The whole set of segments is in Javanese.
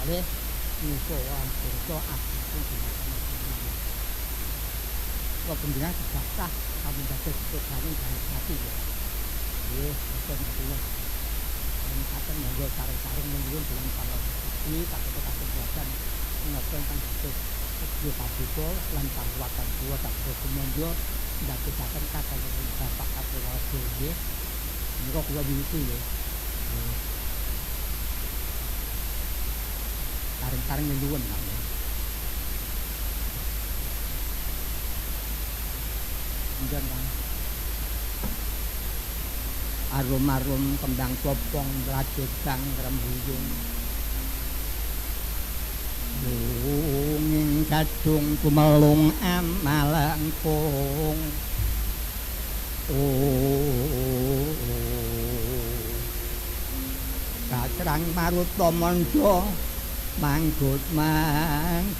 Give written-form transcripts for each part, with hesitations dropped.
kalih nyusa lan bangsa agungipun dumateng negeri. Kula panjenengan kedah sah sampun dados putrane dalang sejati ya. Nggih, boten kula. Mekaten monggo sareng-sareng nyuwun dumateng para gusti kados buatan menapa ingkang dados sedya paduka lan pakuwatan kula dados sumangga ndadosaken katenangan Bapak kakeluarga nggih. Menika kula wiwiti nggih. Nggih. Sareng-sareng nyuwun Pak nggih. Njen Kang. Arum-arum kembang klopong mlajebang rembuyung. Wunging gadung tumelung amalengkung. Oh. Katrang maruta mandha manggut manggut.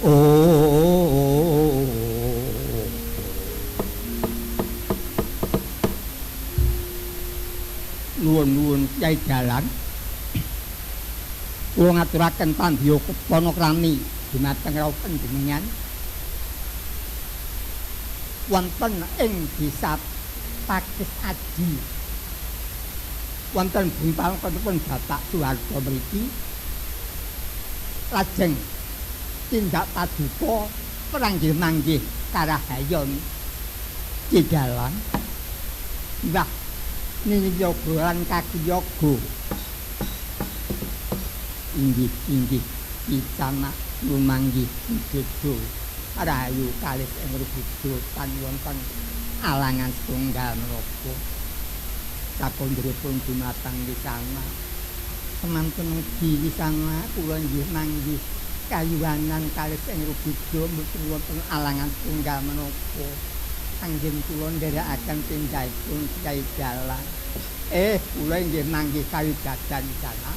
Oh. Nuwun-nuwun Kyai Dalang. Kula ngaturaken pandya panakrami dumateng rawuh panjenengan wonten ing desa Pakis Aji. Wonten bumi pangkonipun Bapak Soeharto mriki lajeng tindak paduka pranggih manggih karahayon Ki Dalang Mbah Nini Yoga lan Kaki Yoga. Inggih inggih picanak lumanggih beda rahayu kalis ing rubeda tan wonten alangan setunggal menapa. Sakondheripun dumateng wisana semanten ugi wisana kula inggih manggih kayuwanan kalis ing rubeda mboten wonten alangan setunggal menapa. Anggen kula nderekaken pindhaipun Kyai Dalang. Kula inggih manggih kayudadan wisana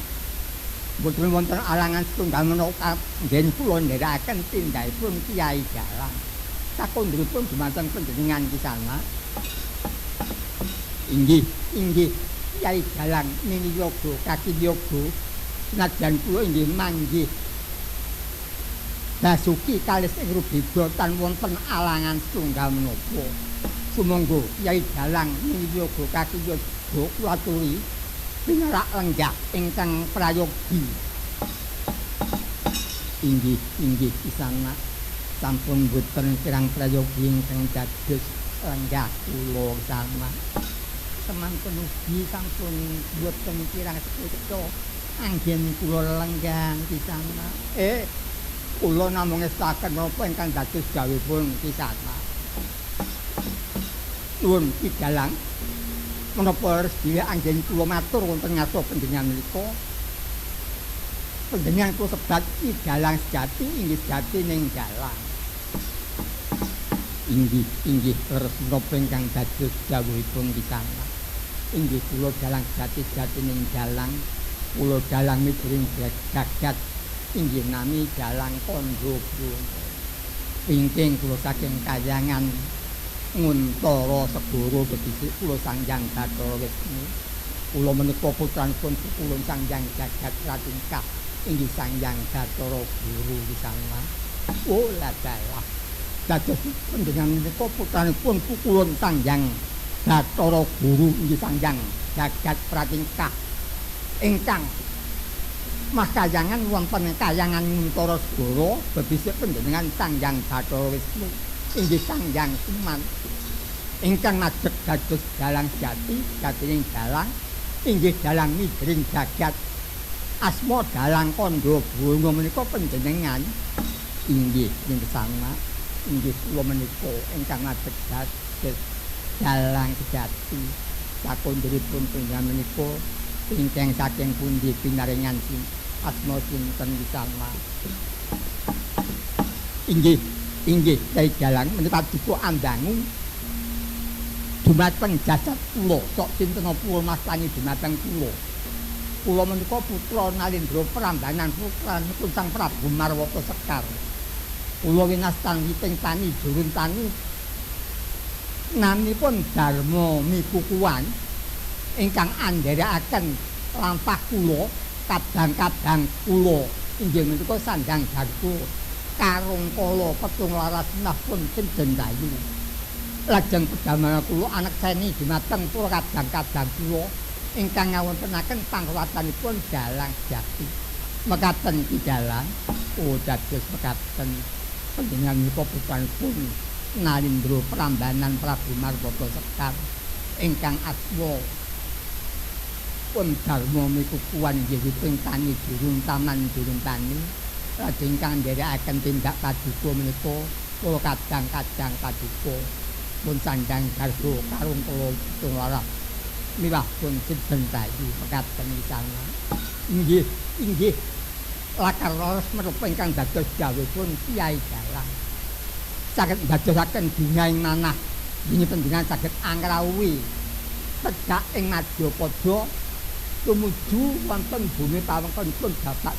mboten wonten alangan setunggal menapa anggen kula nderekaken pindhaipun Kyai Dalang. Sakondheripun dumateng panjenengan kisana. Inggih, inggih Kyai Dalang Nini Yoga Kaki Yoga senajan kula inggih manggih Basuki kalis ing rubeda tan wonten alangan setunggal menapa. Sumangga Kyai Dalang Nini Yoga Kaki Yoga kula aturi pinarak lenggah ingkang prayogi. Inggih, inggih kisana sampun boten kirang prayogi ingkang dados lenggah kula kisana. Semanten ugi sampun boten kirang sekeca anggen kula lenggahan kisana. Kula namung ngestaken napa ingkang dados dawuhipun kisana. Nuwun Ki Dalang, menapa resdile anggen kula matur wonten ngarsa panjenengan menika? Panjenengan kula sebat Ki Dalang sejati inggih sejati ning dalang. Inggih, inggih leres menapa ingkang dados dawuhipun kisana. Inggih kula dalang sejati sejati ning dalang, kula dalang miring jagat inggih nami Dalang Kandha Brana. Wingking kula saking kayangan Nguntara Segara bebisik kula Sang Hyang Bathara Wisnu. Kula menika putranipun Pukulun Sang Hyang Jagat Pratingkah inggih Sang Hyang Bathara Guru wisana. Oh ladalah. Dados panjenengan menika putranipun Pukulun Sang Hyang Bathara Guru inggih Sang Hyang Jagat Pratingkah ingkang makayangan wonten kayangan Nguntara Segara bebisik panjenengan Sang Hyang Bathara Wisnu inggih Sang Hyang Suman ingkang madeg dados dalang sejati jatining dalang inggih dalang midring jagat asma Dalang Kandha Brana menika panjenengan inggih ing kesana inggih kula menika ingkang madeg dados dalang sejati. Sakondheripun panjenengan menika ingkang saking pundi pinaringan asma sinten wisana? Inggih, inggih Kyai Dalang menika paduka andangu dumateng jasad kula sok sinten kula mastani dumateng kula. Kula menika putra Nalendra Prambanan putranipun Sang Prabu Marwata Sekar. Kula winastan witing tani jurun tani naminipun Darma Mikukuwan ingkang andherekaken lampah kula Kadang-kadang kula inggih menika sandang garpu karung kala petung laras pun sendendayu. Lajeng pedamaran kula anekseni dumateng para kadang-kadang kula ingkang ngawontenaken pangruwatanipun dalang sejati. Mekaten Ki Dalang, oh dados mekaten panjenengan menika putranipun Nalindra Prambanan Prabu Martapa Sekar ingkang asma pun Darma mikukuan inggih ping tani jurung taman jurung tani. Lajeng ingkang nderekaken tindak paduka menika para kadang-kadang paduka pun sandang garba karung kala pitung larah miwah pun sedentayu mekaten isana. Inggih, inggih lakar leres menapa ingkang dados dawuhipun Kyai Dalang. Saged ndadosaken bingah ing manah yen panjenengan saged angrawuhi tegak ing madyapada tumuju wonten bumi pawengkonipun Bapak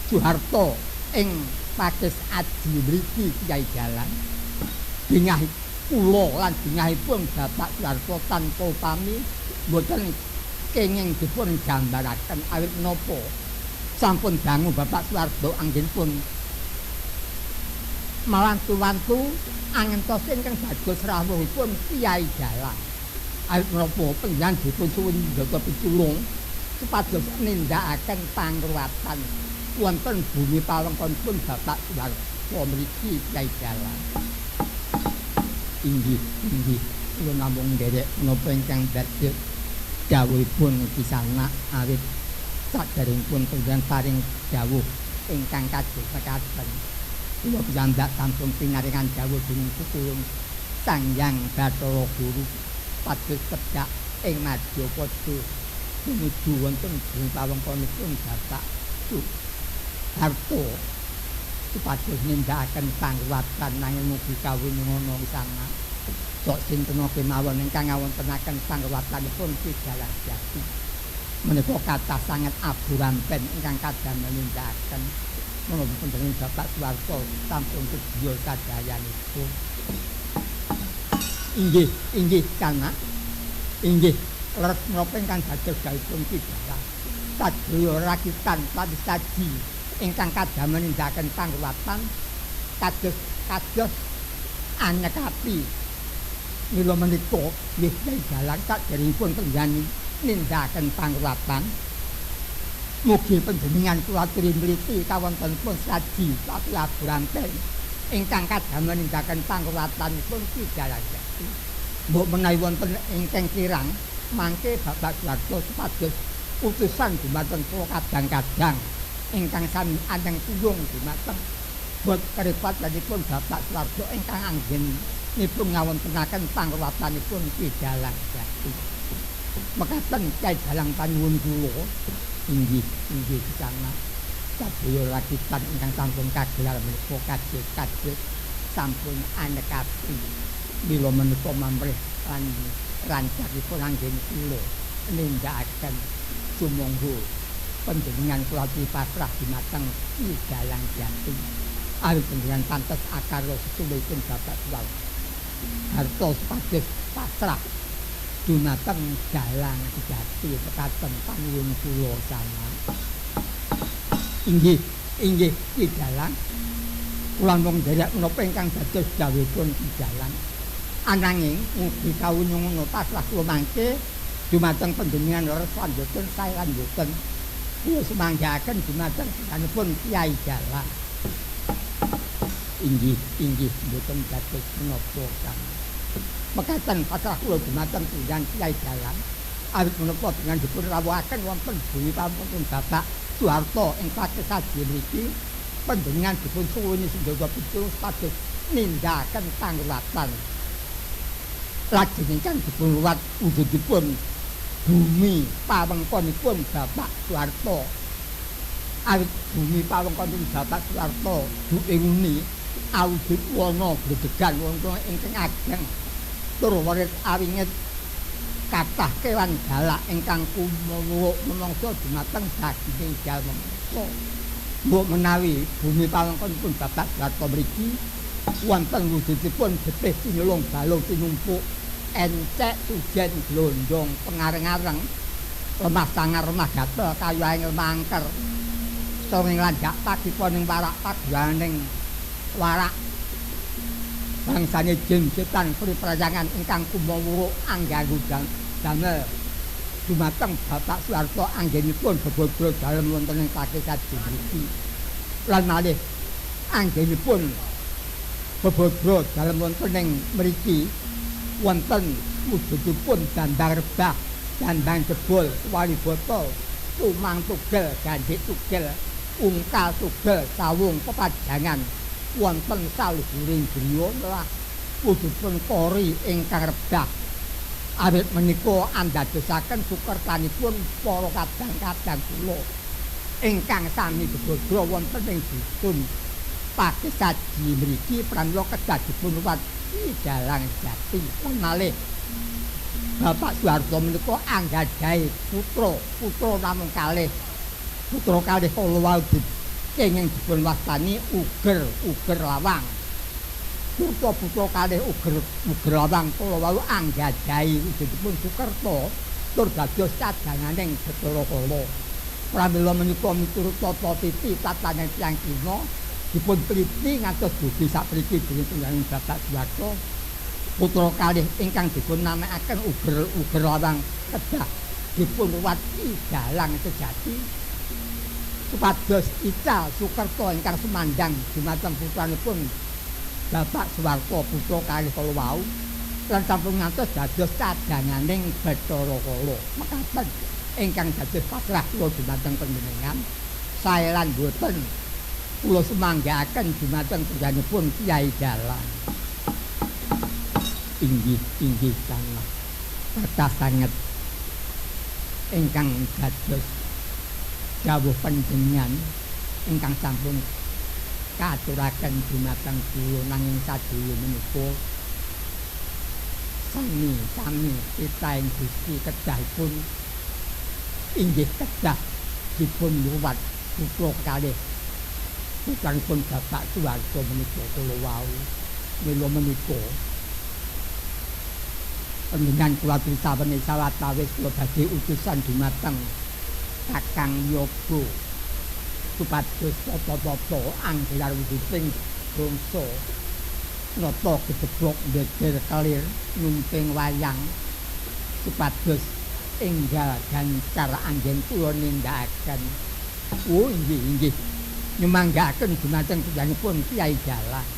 Soeharto ing Pakis Aji mriki Kyai Dalang. Bingah kula lan bingahipun Bapak Soeharto tanpa upami mboten kenging dipun gambaraken awit menapa sampun dangu Bapak Soeharto anggenipun mawantu-wantu angentos ingkang dados rawuhipun Kyai Dalang. Awit menapa panjenengan dipun suwun ndata pitulung supados nindakaken pangruwatan wonten bumi pawengkonipun Bapak Soeharto mriki Kyai Dalang. Inggih, inggih kula namung nderek menapa ingkang dados dawuhipun Kisanak awit saderengipun panjenengan paring dawuh ingkang kados mekaten. Kula piyambak sampun pinaringan dawuh dening Pukulung Sang Hyang Bathara Guru pados tedhak ing madyapada tumuju wonten bumi pawengkonipun Bapak Soeharto supados nindakaken pangruwatan nanging mugi kawinungan sana. Sok sinten kemawon ingkang ngawontenaken pangruwatanipun Ki Dalang Jati. Menika kathah sanget abu rampen ingkang kadamel nindakaken menapa panjenengan Bapak Soeharto sampun sedya sadayanipun. Inggih, inggih kana. Inggih, leres menapa ingkang dados dawuhipun Ki Dalang. Sadaya rakitan patisaji ingkang kadamel nindakaken pangruwatan kados kados anekapi. Mila menika nggih Kyai Dalang saderengipun panjenengan nindakaken pangruwatan mugi panjenengan kula aturi mliti kawontenipun saji pati aburampen ingkang kadamel nindakaken pangruwatanipun Ki Dalang Jati. Mbok menawi wonten ingkang kirang mangke Bapak Soeharto supados utusan dumateng para kadang-kadang ingkang sami anteng tulung dumateng bot keripatanipun Bapak Soeharto ingkang anggenipun ngawontenaken pangruwatanipun Ki Dalang Jati. Mekaten Kyai Dalang panyuwun kula. Inggih, inggih Kisana. Sadaya rakitan ingkang sampun kagelar menika kados-kados sampun anekapi. Mila menika mamrih lan rancakipun anggen kula nindakaken sumangga panjenengan kula pasrah dumateng Ki Dalang Jati. Awit panjenengan pantes akarya sesulihipun Bapak Soeharto supados pasrah dumateng Dalang Jati pekaten panyuwun kula sana. Inggih, inggih Ki Dalang. Kula namung nderek menapa ingkang dados dawuhipun Ki Dalang. Ananging mugi kawunungan pasrah kula mangke dumateng panjenengan leres lan boten sae lan boten. Kula sumanggaaken dumateng panjenenganipun Kyai Dalang. Inggih, inggih mboten dados menapa kang. Mekaten pasrah kula dumateng panjenengan Kyai Dalang. Awit menapa dengan dipun rawuhaken wonten bumi pamungkun Bapak Soeharto ing Pakesaji mriki panjenengan dipun suwuni sedaya pitulung supados nindakaken pangruwatan. Lajeng ingkang dipun ruwat wujudipun bumi pawengkonipun Bapak Soeharto. Awit bumi pawengkonipun Bapak Soeharto duke nguni awujud wana gredegan wonten ingkang ageng tur werit awingit kathah kewan galak ingkang kumuwuk memangsa dumateng daging jalma manungsa. Mbok menawi bumi pawengkonipun Bapak Soeharto mriki wonten wujudipun getih tinulung balung tinumpuk encek sujen glondong pengareng-areng Lemah sangar lemah gatel kayu aing lemah angker. Songing lanjak pagipon ing warak paguaning warak. Bangsane jin setan puri prayangan ingkang kumawuruk angganggu damel dumateng Bapak Soeharto anggenipun bebodro dalem wonten ing Pakisaji mriki. Lan malih anggenipun bebodro dalem wonten ing mriki wonten wujudipun dandang rebah, dandang jebol, wali botol, tumang tugel, gandik tugel, ungkal tugel, sawung pepajangan wonten saluhuring griya lah wujudipun kori ingkang rebah. Awit menika andadosaken sukertanipun para kadang-kadang kula ingkang sami bebodro wonten ing dusun Pakisaji mriki pramila kedah dipun ruwat dalang jati. Lan malih Bapak Soeharto menika anggadhahi putra, putra namung kalih. Putra kalih kala wau kenging dipun wastani Uger, Uger Lawang. Putra-putra kalih Uger, Uger Lawang kala wau anggadhahi wujudipun Sukerta tur dados cadanganing Bathara Kala. Pramila menika miturut tata titi tatanan tiyang Cina dipun teliti ngantos dugi sapriki dening panjenengan Bapak Soeharto. Putra kalih ingkang dipun namekaken Uger, Uger Lawang kedah dipun ruwat dalang sejati supados ical Sukerta ingkang sumandhang dumateng putranipun Bapak Soeharto putra kalih kala wau lan sampun ngantos dados cadanganing Bathara Kala. Mekaten ingkang dados pasrah kula dumateng panjenengan sae lan boten kula sumanggaaken dumateng panjenenganipun Kyai Dalang. Inggih, inggih sanget. Kathah sanget ingkang dados dawuh panjenengan ingkang sampun kaaturaken dumateng kula nanging sadaya menika sami-sami titahing Gusti kedahipun inggih kedah dipun ruwat putra kalih putranipun Bapak Soeharto menika kula wau. Mila menika panjenengan kula aturi sawetawis kula badhe utusan dumateng Kakang Yoga supados tata-tata anggelar wujuding bangsa nata gedeblok ndeder kelir nyumping wayang supados enggal gancar anggen kula nindakaken. Oh inggih, inggih nyumanggaaken dumateng panjenenganipun Kyai Dalang.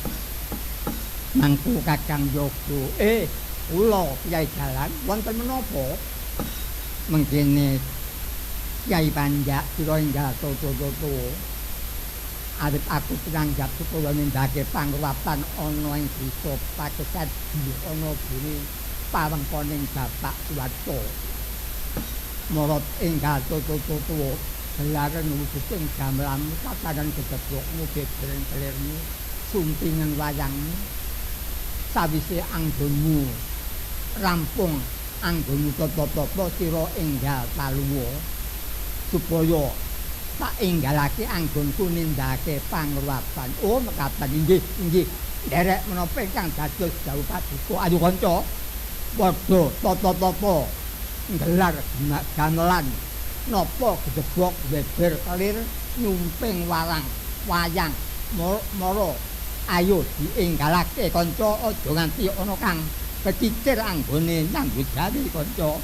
Mangku Kakang Yoga, kula Kyai Dalang wonten menapa? Mengkene Kyai Panjak sira enggal tata-tata awit aku tinanggap supaya nindakake pangruwatan ana ing desa Pakisaji ana bune pawengkoning Bapak Soeharto. Marot enggal tata-tata gelaren wujuding gamelanmu tatanan gedeblokmu beberen kelirmu sumpingan wayangmu sawise anggonmu rampung anggonmu tata-tata sira enggal paluwa supaya tak enggalake anggonku nindakake pangruwatan. Oh mekaten inggih, inggih nderek menapa ingkang dados dawuh paduka. Ayo kanca padha tata-tata nggelar gamelan napa gedeblok beber kelir nyumping warang wayang mara ayo dienggalake kanca aja nganti ana kang kecicir anggone nyambut gawe kanca.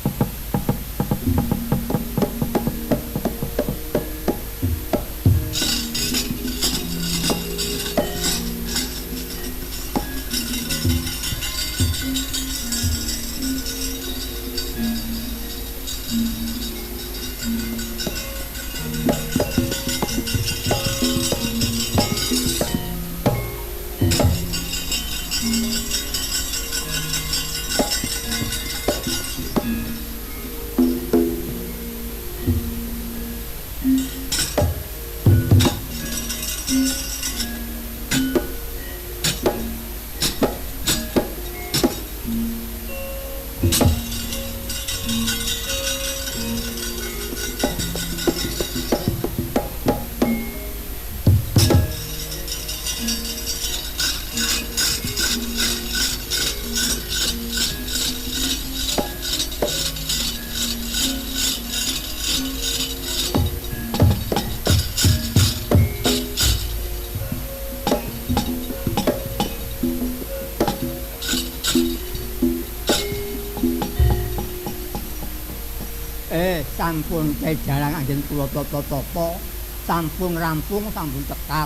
Sampun Kyai Dalang anggen kula tata-tata sampun rampung sampun cekap.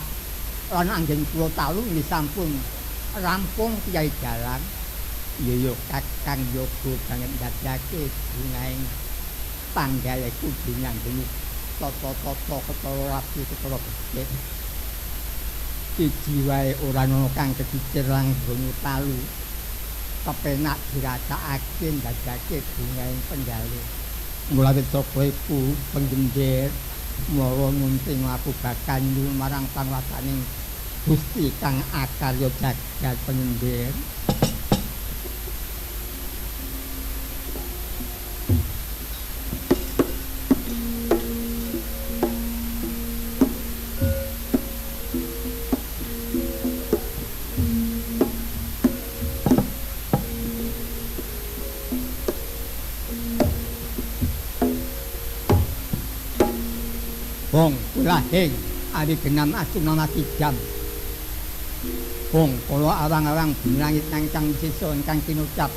Lan anggen kula talu nggih sampun rampung Kyai Dalang. Iya ya Kakang yoga banget ndadekake bungaing panggale kudu nyanggung tata-tata ketara rapi ketara becik. Siji wae ora ana kang kecicir lan donya talu. Kepenak dirasakake ndadekake bungaing penggale. Mula saka iku penggender mawa ngunting aku bakal nyuwun marang panguwasaning Gusti kang akarya jagat penggender. Bong kulahing awi genam asuna jam. Bong kala awang-awang bumi langit nang sisa ingkang tinucap.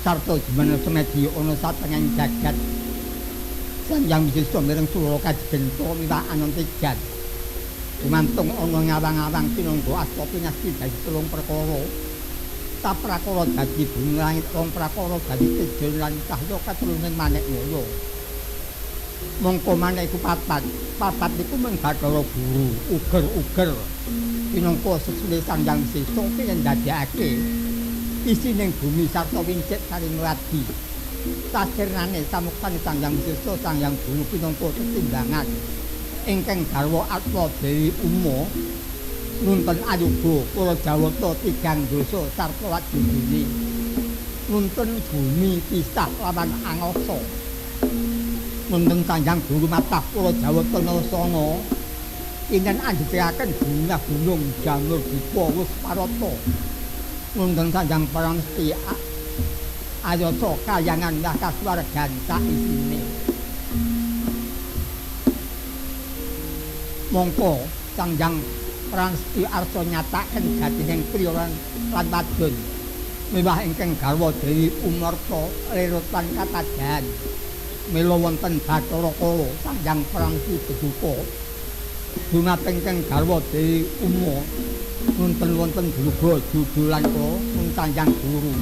Sarta jumeneng semedi ana satengahing jagat. Sang Hyang Wisesa mireng swara kajegenta miwah anantijan. Gumantung ana ngawang-awang tinungga asta pinasti dadi telung perkara. Saprakara dadi bumi langit, rong prakara dadi teja lan cahya kateluning manik mulya. Mongko maneh iku papat. Papat iku mung Bathara Guru, uger-uger. Pinangka sesule Sang Hyang Wisesa pengen ndadekake isining bumi sarta wincik saring wadi. Sasirnane samuksane Sang Hyang Wisesa Sang Hyang Guru pinangka tetimbangan ingkang garwa Atma Dewi Uma nuntun ayuga para Jawata tigang dasa sarta wajibine nuntun bumi pisah lawan angasa. Nuntun Sang Hyang Guru matah para Jawata Nalasanga inen andhitekaken bunga gunung jamur dipa wus parata. Nuntun Sang Hyang Paramesti ayasa kayangan lah kasuwargan saisine. Mongko Sang Hyang Paramesti arsa nyataken jatining priya lan wadon miwah ingkang garwa Dewi Umarta lirut lan katajan. Mila wonten Bathara Kala Sang Hyang Paramesti beduka dumateng ingkang garwa Dewi Uma nuntun wonten Durga jujulan kala Sang Hyang Guru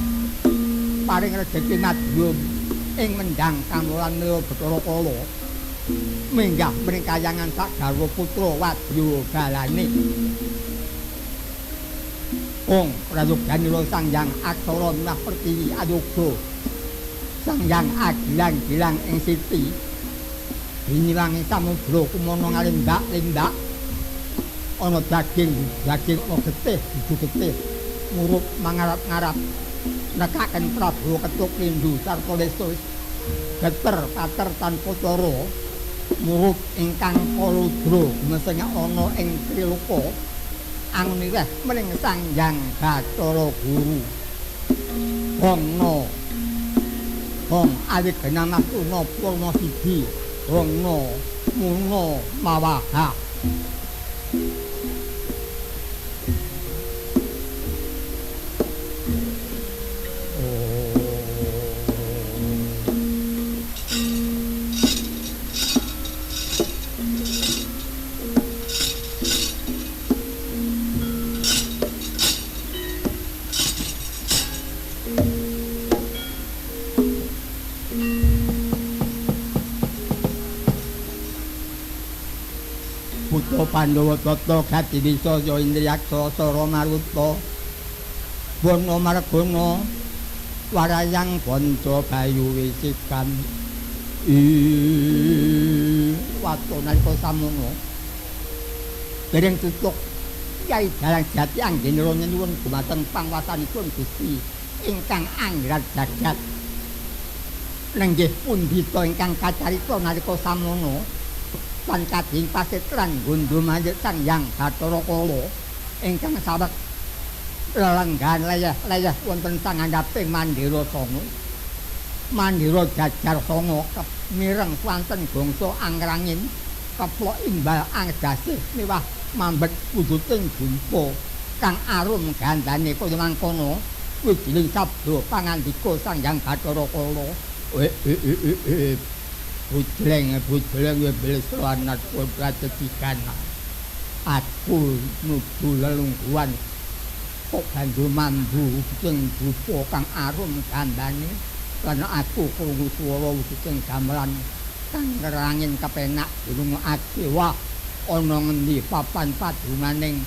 paring rejeki madya ing mendhang kamulan mila Bathara Kala minggah mring kayangan sak garwa putra wadya balane. Ong prayoganira Sang Hyang Aksara miwah Pertiwi ayoga Sang Hyang agilang-gilang ing siti biniwangi samudra kumana ngalimbak-limbak ana daging daging ana getih dudu getih murup mangarap-ngarap nekaken Prabu Ketuk Lindu sarta lesus geter pater tanpa cara murup ingkang kaludra gumeseng ana ing triloka anguniweh mring Sang Hyang Bathara Guru. Bangna Bong awi genam asuna purna siji bangna muna mawaha. Putra Pandhawa tata gati wisaya indriyaksa sara maruta wana margana warayang banca bayu wisikan wato nalika samono dereng tutuk Kyai Dalang Jati anggenira nyuwun dumateng panguwasanipun Gusti ingkang angrat jagat. Nenggih pundhita ingkang kacarita nalika samono lan kadhing pasetran gundhu manjit Sang Hyang Bathara Kala ingkang saweg lelenggan leyeh-leyeh wonten sangandhaping mandira sanga. Mandira jajar sanga mireng swanten gongso angrangin keplok imbal angdasih miwah mambet wujuting jumpa kang arum gandane kaya mangkono wijiling sabda pangandika Sang Hyang Bathara Kala. Bujleng bujleng iblis lanat putra cecikan. Aku nuju lelungguhan kok banjur mambu sing dupa kang arum gandane lan aku krungu swara sing gamelan kang ngerangin kepenak dirungokake. Wah, ana ngendi papan padunganing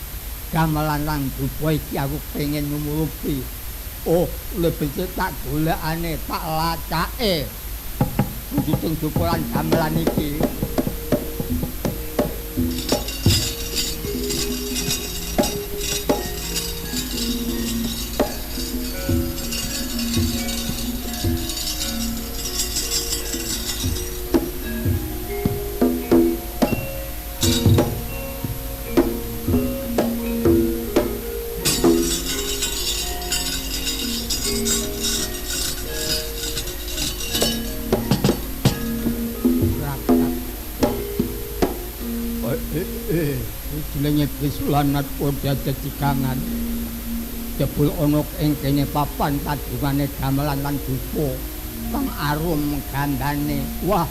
gamelan lan dupa iki, aku pengen nyumurupi. Oh, lebih tak golekane, tak lacake sing dupa lan gamelan iki. Jenenge Bislanat padha cecikangan. Jebul ana ing kene papan padungane gamelan lan dupa kang arum gandane. Wah,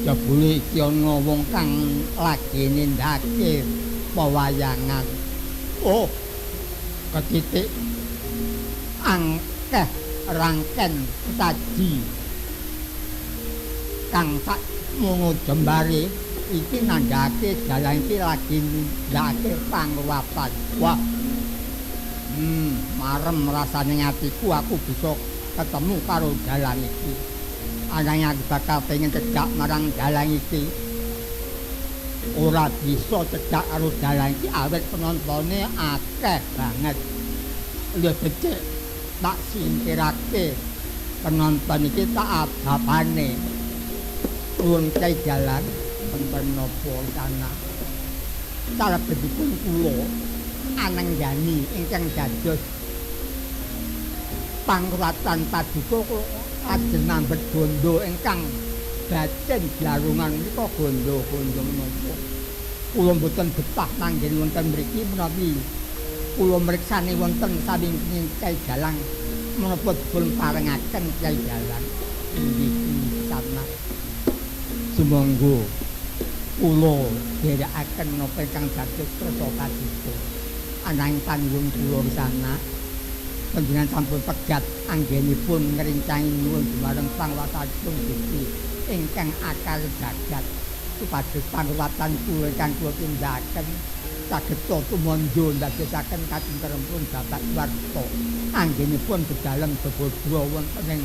jebule iki ana wong kang lagi nindakake pewayangan. Oh, ketitik angkeh rangken saji kang sak mono jembare iki nandhake dalang iki lagi nindakake pangruwapan. Wah, marem rasane atiku aku bisa ketemu karo dalang iki. Ananging aku bakal pengen cedhak marang dalang iki. Ora bisa cedhak karo dalang iki awit penontone akeh banget. Luwih becik tak singkirake penonton iki tak abapane. Nuwun kyai dalang wonten napa sana. Salebetipun kula anenggani ingkang dados pangruwatan paduka lajeng nambet gondo ingkang bacin blarungan menika gondo-gondo menapa. Kula mboten betah manggen wonten mriki menawi kula mriksani wonten sawingking kyai dalang menapa dipun parengaken kyai dalang. Inggih sana. Sumangga kula dherekaken napa ingkang dados kersa paduka. Ananging panuwun kula sana panjenengan sampun pegat anggenipun ngrincangi nyuwun dumateng pangwasanipun Gusti ingkang akal jagat supados pangruwatan kula ingkang kula tindakaken saged tumandha ndadosaken katentrempun Bapak Warta anggenipun bedalem bebodho wonten ing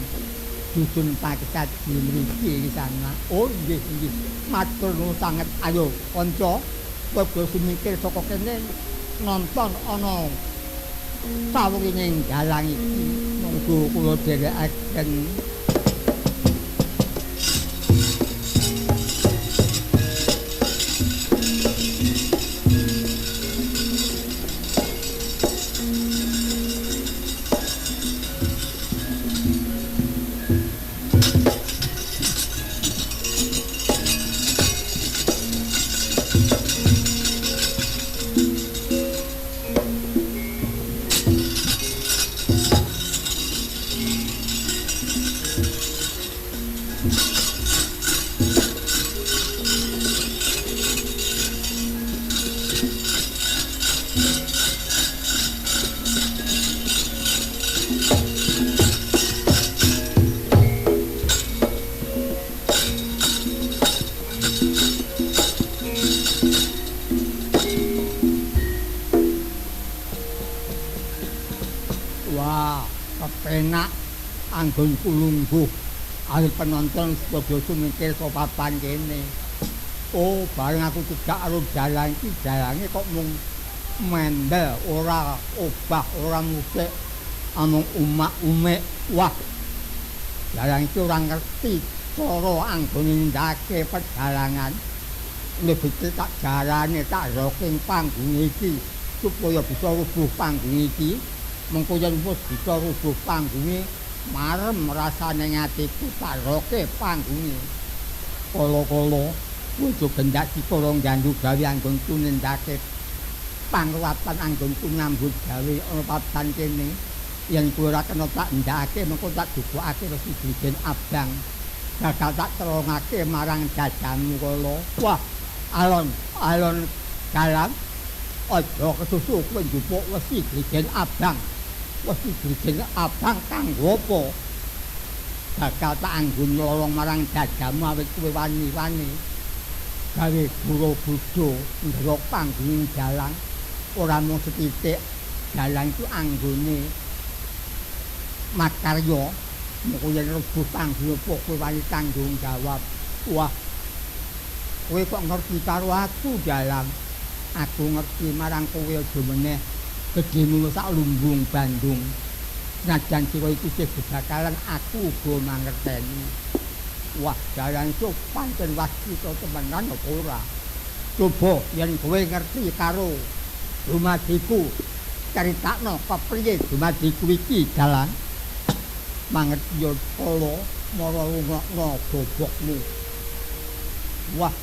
dusun Pakesaji mriki sana. Oh nggih nggih, matur nuwun sanget. Ayo kanca padha sumikir saka kene nonton ana sawurining dalang iki. Monggo kula dherekaken. Wah, kepenak anggonku lungguh. Awit penonton padha sumikir saka papan kene. Oh, bareng aku cedhak karo dalang iki, dalange kok mung mendel, ora obah, ora musik, amung umak-umik. Wah, dalang iki ora ngerti cara anggone nindakake pedalangan. Lebih tak jarane tak roking panggung iki supaya bisa rubuh panggung iki. Mengko yen wis bisa rubuh panggunge, marem rasane atiku tak roke panggunge. Kala-kala aja gendak dikara nggandu gawe anggonku nindakake pangruwatan anggonku nyambut gawe ana papan kene. Yen kowe ora kena tak ndakake mengko tak jupukake wis ijen abang. Bakal tak telungake marang dadamu kala. Wah, alon-alon dalang aja kesusu kowe njupuk wesi grijen abang. Wesi grijen abang kanggo apa? Bakal tak anggo nyolong marang dadamu awit kowe wani-wani gawe guru bodho nderok panggung dalang. Ora mung sethithik, dalang iku anggone makarya. Moko yen rebuh panggung apa kowe wani tanggung jawab. Wah, kowe kok ngerti karo aku dalang? Aku ngerti marang kowe aja meneh gedhemu sak lumbung Bandung. Senajan sira iku isih bebakalan aku uga mangerteni. Wah, dalang iku pancen waskita temenan apa ora? Coba yen kowe ngerti karo dumadiku, critakno kepriye dumadiku iki dalang? Mangerti ya kala mara rungokno bobokmu. Wah,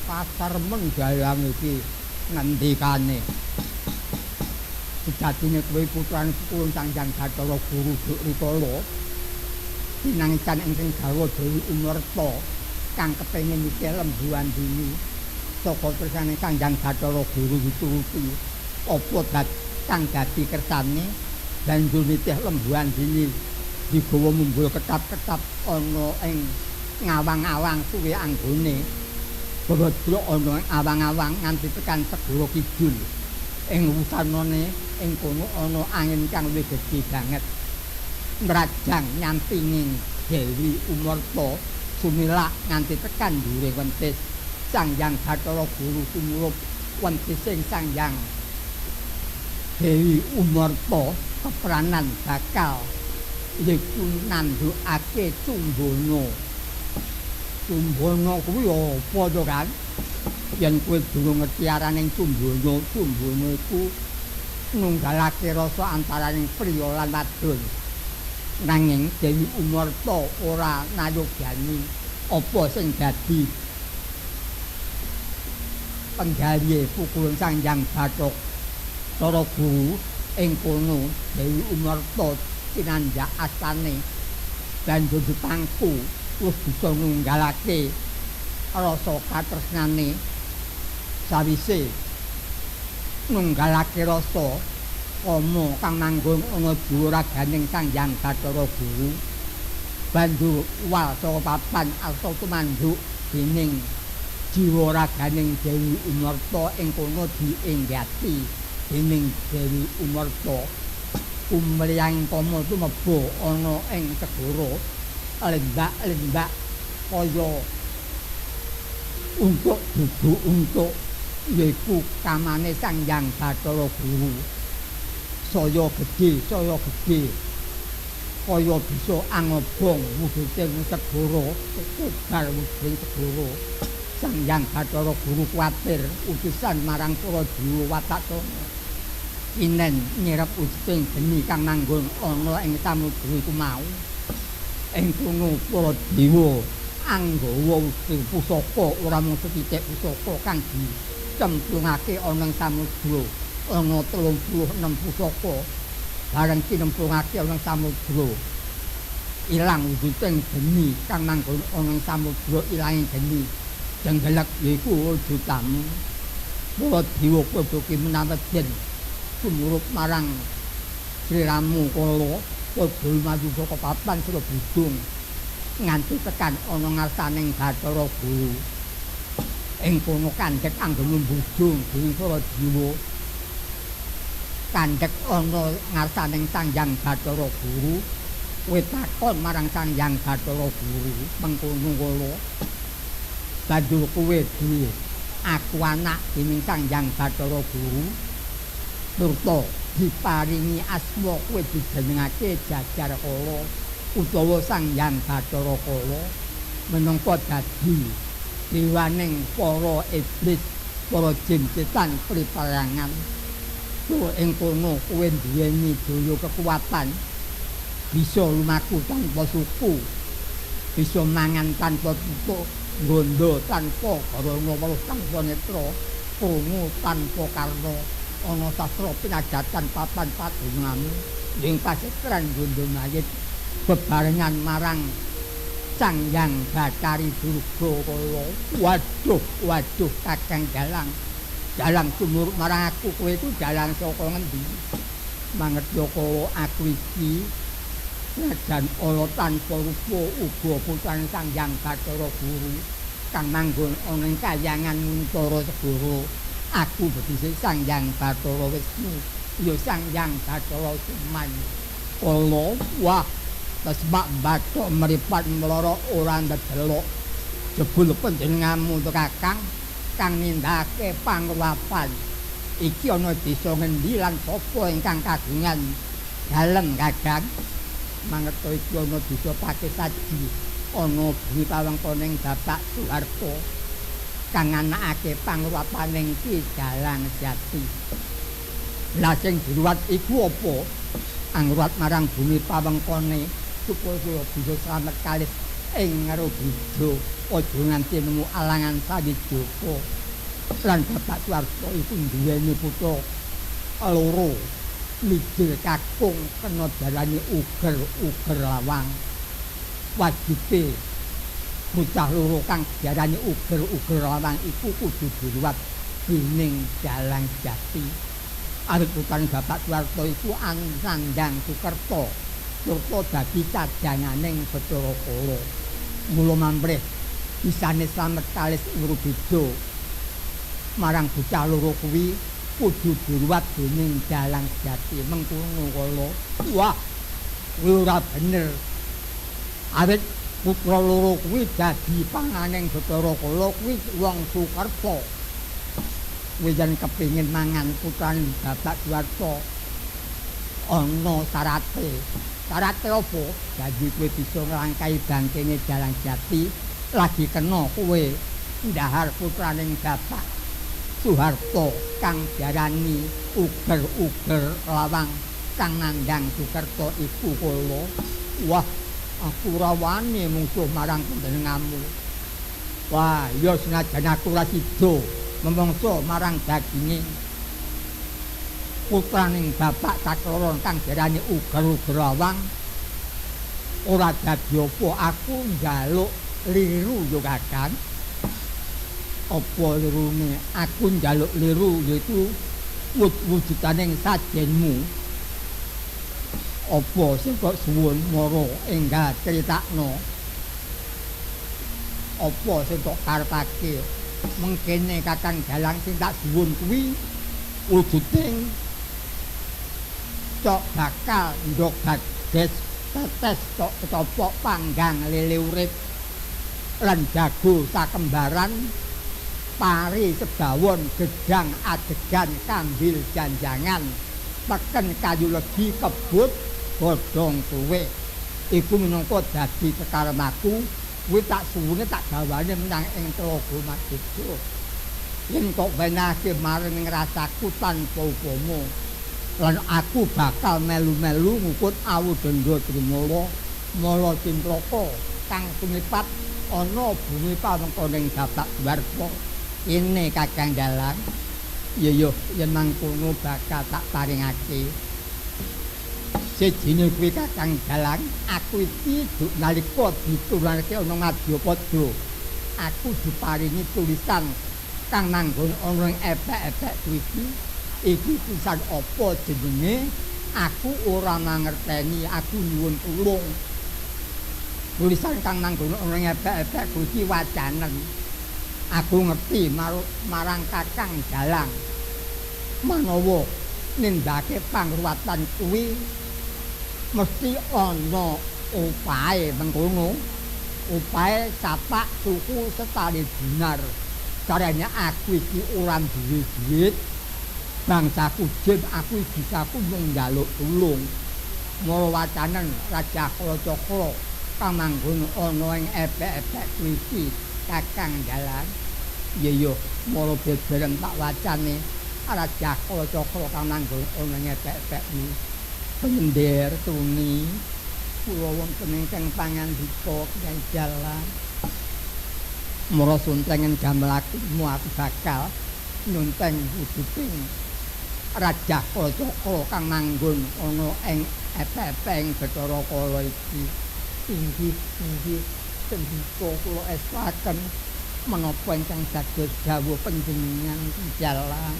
kasar men dalang iki ngendikane. Sejatine kowe putrane Pukulun Sang Hyang Bathara Guru Duk Rikala pinangisan ingkang garwa Dewi Umarta kang kepengin nitih Lembu Andini saka tresnane Sang Hyang Bathara Guru dituruti apa kang dadi kersane banjur nitih Lembu Andini digawa mumbul ketap-ketap ana ing ngawang-awang suwe anggone bebedhok ana ing awang-awang nganti tekan segara kidul. Ing wusanane ing kono ana angin kang luwih gedhe banget nrajang nyampinging Dewi Umarta sumilak nganti tekan dhuwure wentis. Sang Hyang Bathara Guru sumurup wentising Sang Hyang Dewi Umarta kepranan bakal yaiku nandukake Cumbana. Cumbana kuwi apa to, Kang? Yen kowe durung ngerti araning Cumbana, Cumbana iku nunggalake rasa antaraning priya lan wadon. Nanging Dewi Umarta ora nayogani apa sing dadi penggawe Pukulun Sang Hyang Bathara Guru. Ing kono Dewi Umarta tinanjak astane banjur dipangku terus bisa nunggalake rasa katresnane. Sawise nunggalake rasa kama kang manggon ana jiwa raganing Sang Hyang Bathara Guru banjur wal saka papan arsa tumanduk dening jiwa raganing Dewi Umarta. Ing kono dienggati dening Dewi Umarta. Kumriyang kama tumeba ana ing segara lembak-lembak kaya untuk dudu untuk yaiku kamane Sang Hyang Bathara Guru. Saya gedhe, saya gedhe kaya bisa angobong wujude segara, kobar wujude segara. Sang Hyang Bathara Guru kuwatir utusan marang para dewa watak sono inen nyirep wujuding geni kang manggon ana ing samudra iku mau. Ing kono para dewa anggawa wujuding pusaka, ora mung sethithik pusaka kang dicemplungake ana ing samudra. Ana 36 pusaka bareng cinemplungake ana ing samudra. Ilang wujuding geni kang manggon ana ing samudra, ilange geni jenggelek yaiku wujudmu. Para dewa padha kimenaweden sumurup marang sliramu kala padha maju saka papan sira budung nganti tekan ana ngarsaning Bathara Guru. Ing kono kandhek anggone mbujung dening para dewa. Kandhek ana ngarsaning Sang Hyang Bathara Guru. Kowe takon marang Sang Hyang Bathara Guru mengkono kala banjur kowe duwe aku anak dening Sang Hyang Bathara Guru turta diparingi asma kowe dijenengake Jajar Kala utawa Sang Hyang Bathara Kala minangka dadi dewaning para iblis, para jin setan priperangan. Tuwa ing kono kowe duweni daya kekuatan, bisa lumaku tanpa suku, bisa mangan tanpa tutuk, nggondo tanpa garana, weruh tanpa netra, krungu tanpa karna, ana sastra pinadatan papan padungamu ing pasetran gondo mayit bebarengan marang Sang Hyang Bathari Durga kala. Waduh, waduh Kakang Dalang. Dalang tumurut marang aku, kowe iku dalang saka ngendi? Mangerti kala aku iki senajan ala tanpa rupa uga putrane Sang Hyang Bathara Guru kang manggon ana ing kayangan Nguntara Segara. Aku bedhise Sang Hyang Bathara Wisnu, ya Sang Hyang Bathara Suman. Kala wah, tesmak bathok mripat mlorok ora ndedelok. Jebul panjenenganmu to Kakang kang nindakake pangruwapan. Iki ana desa ngendi lan sapa ingkang kagungan dalem Kakang? Mangerto iki ana desa Pakisaji, ana bumi pawengkoning Bapak Soeharto kang nganakake pangruwapaning Ki Dalang Jati. Lah sing diruwat iku apa? Angruwat marang bumi pawengkone supaya bisa slamet kalis ing Ngarubida, aja nganti nemu alangan sawijaka. Lan Bapak Soeharto iku duweni putra loro, mijil kakung kena darani uger-uger lawang. Wajibe bocah loro kang diarani uger-uger lawang iku kudu diruwat dening Dalang Jati. Awit putrane Bapak Soeharto iku nandhang Sukerta serta dadi cadanganing Bathara Kala. Mula mamprih bisane slamet kalis Ngrubida marang bocah loro kuwi kudu diruwat dening Dalang Jati. Mengkono kala. Wah, kuwi ora bener. Awit putra loro kuwi dadi panganing Bathara Kala kuwi wong Sukerta. Kuwi yen kepingin mangan putrane Bapak Soeharto ana syarate. Syarate apa? Dadi kowe bisa nglangkai bangkene Dalang Jati lagi kena kowe ndahar putraning Bapak Soeharto kang diarani uger-uger lawang kang nandhang Sukerta iku kala. Wah, aku ora wani mungsuh marang panjenenganmu. Wah, ya senajan aku ora sida memongso marang daginge putraning Bapak Sakloron kang diarani uger-uger lawang, ora dadi apa aku njaluk liru yo Kakang. Apa lirune? Aku njaluk liru yaiku wujudane sajenmu. Apa sing kok suwun mara enggal critakno? Apa sing kok karepake? Mengkene Kakang Dalang sing tak suwun kuwi wujuding cok bakal ndok gades tetes cok ketopok panggang lele urip lan jago sakembaran pari sebawon gedang adegan kambil janjangan peken kayu legi kebut godhong tuwek. Iku minangka dadi kekaremaku kuwi tak suwune tak gawane menyang ing Tlaga Madeda. Yen kok wenehake maring rasaku tanpa upama lan aku bakal melu-melu ngukut awu dendha Trimala mala cintraka kang sumipat ana bumi pawengkoning Bapak Soeharto. Kene Kakang Dalang, ya ya yen mangkono bakal tak paringake. Sijine kuwi Kakang Dalang, aku iki nalika diturunake ana Madyapada, aku diparingi tulisan kang manggon ana ing epek-epek kuwi iki. Iki tulisan apa jenenge? Aku ora mangerteni, aku nyuwun tulung. Tulisan kang manggon ana ing epek-epek kuwi iki wacanen. Aku ngerti marang Kakang Dalang manawa nindakake pangruwatan kuwi mesti ana upahe mengkono. Upahe sapak suku setali dinar. Carane aku iki ora duwe duit, bangsaku jin, aku bisaku mung njaluk tulung. Mara wacanen Raja Kalacakra kang manggon ana ing epek-epek kuwi iki Kakang Dalang. Ya ya, mara beberen tak wacane Raja Kalacakra kang manggon ana ing epek-epek kuwi. Penyender tuni kula wonten ingkang pangandika Kyai Dalang. Mara suntengen gamelakumu aku bakal nyunteng wujuding Raja Kalacakra kang manggon ana ing epek-epek ing Bathara Kala iki. Inggih, inggih. Sendika kula estuaken menapa ingkang dados dawuh panjenengan dalang.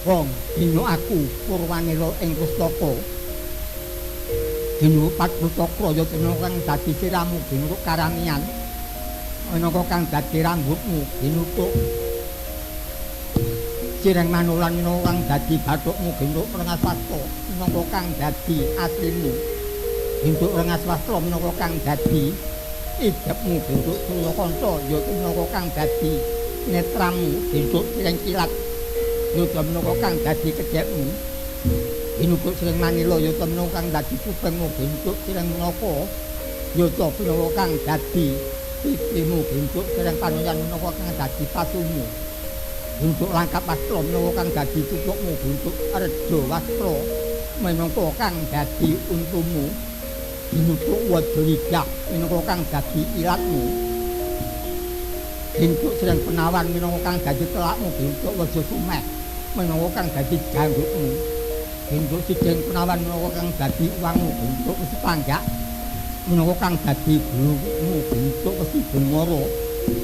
Wong dina aku Purwanela ing Pustaka. Dina Patpustaka ya kena kang dadi siramu binuk karamian. Minangka kang dadi rambutmu binutuk. Sireng manulan minangka kang dadi bathukmu binuk rengaswastra minangka kang dadi aslimu. Bintuk rengaswastra minangka kang dadi idepmu bintuk Suryakanca ya minangka kang dadi netramu bintuk sireng kilat. Yuta minangka kang dadi kedhekmu. Binutuk sireng manila yuta minangka kang dadi kupingmu bintuk sireng menaka yuta minangka kang dadi pipimu bintuk sireng panoyan minangka kang dadi pasumu. Bintuk langkap wastra minangka kang dadi tutukmu bintuk reja wastra minangka kang dadi untumu. Binutuk waja lidah minangka kang dadi ilatmu. Bintuk sireng penawan minangka kang dadi telakmu bintuk waja sumeh minangka kang dadi janggukmu. Bintuk sideng penawan minangka kang dadi uwangmu bintuk wesi panggak minangka kang dadi bulumu bintuk wesi bengara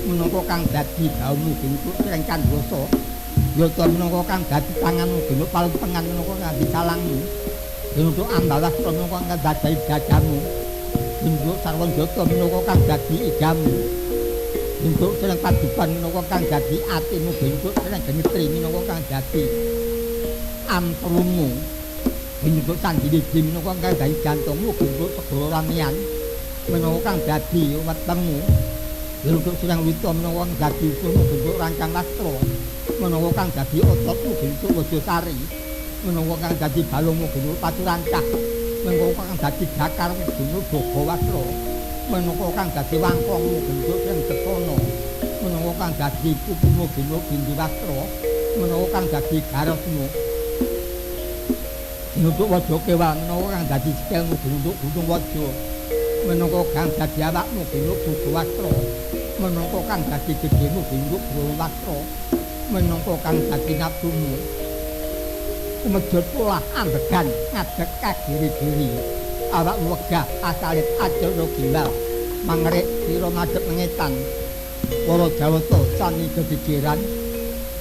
minangka kang dadi baumu bintuk sireng kandhasa yata minangka kang dadi tanganmu bintuk palumpengan minangka kang dadi calangmu. Bintuk ambalastra minangka kang dadi dadamu. Bintuk sarwanjata minangka kang dadi igamu. Bintuk sireng padupan minangka kang dadi atimu bintuk sireng genetri minangka kang dadi amprumu. Bintuk sandi wiji minangka kang dadi jantungmu bintuk segara ramean minangka kang dadi wetengmu. Bintuk sireng wita minangka kang dadi usulmu bintuk rancang wastra minangka kang dadi ototmu bintuk wajasari minangka kang dadi balungmu bintuk paturancah minangka kang dadi dakarmu bintuk boga wastra minangka kang dadi wangkongmu bentuk sing kesana minangka kang dadi pupumu binuk bindi wastra minangka kang dadi garosmu. Bintuk waja kewan minangka kang dadi sikilmu bintuk gunung waja minangka kang dadi awakmu binuk boga wastra minangka kang dadi gedhemu bintuk brung wastra minangka kang dadi nafsumu. Kumejot polah ambegan ngadeg kagiri-giri awak wegah asalit acara gimbal mangrik sira madhep mengetan para Jawata sami gegeran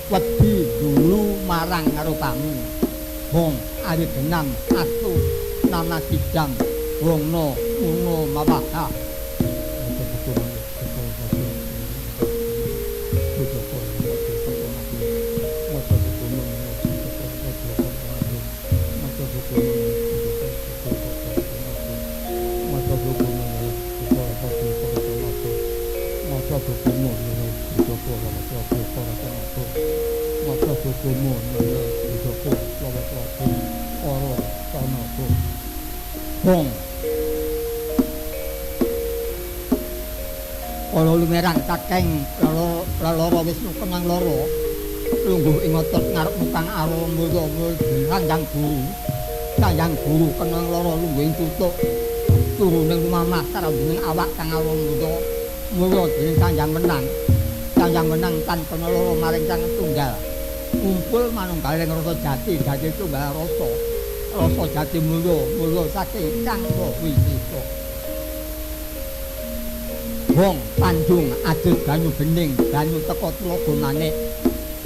wedi dulu marang rupamu. Bong awi genam astu nama sidang wongno muno mawaha. Bong kala lumerang saking leloro Wisnu kenang loro lungguh ing otot ngarepmu kang arwa mulya mulya guru Sang guru kenang loro lungguh ing tutuk turu ning lumamah sarambungan awak kang arwa mulya mulya dening Sang Wenang. Sang Wenang tan kena loro maring Sang Tunggal ngumpul manunggaling rasa jati dadi tunggal rasa rasa jati mulya mulya saking Kang Wisesa. Wong panjung adus banyu bening banyu teka tlaga manik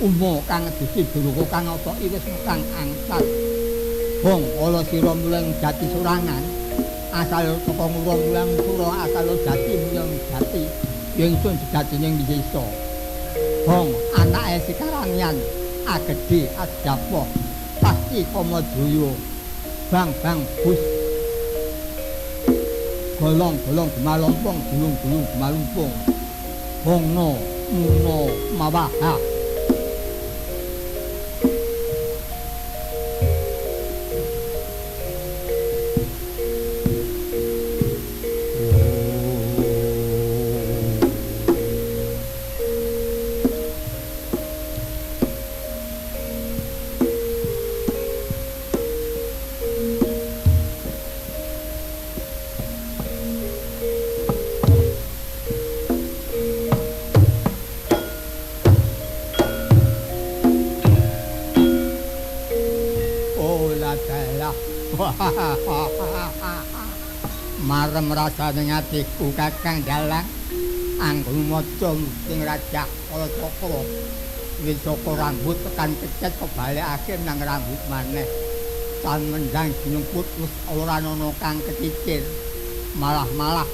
uma kang ngedusi duraka kang atoki Wisnu kang angsal. Wong ala sira mulang jati surangan asal teka ngura mulang sura asal jati mulang jati yen ingsun sejatine wisesa. Wong anake Sikaramian agedhe adapa pasti Kamajaya bang bang bus golong-golong gemalompong gulung-gulung gemalumpung bongno muno mawaha. Marem rasane atiku Kakang Dalang anggon maca sing rajah Kalacakra wis saka rambut tekan kecet kebalekake nang rambut maneh. Samendang jinemput wis ora ana kang kecicir. Malah-malah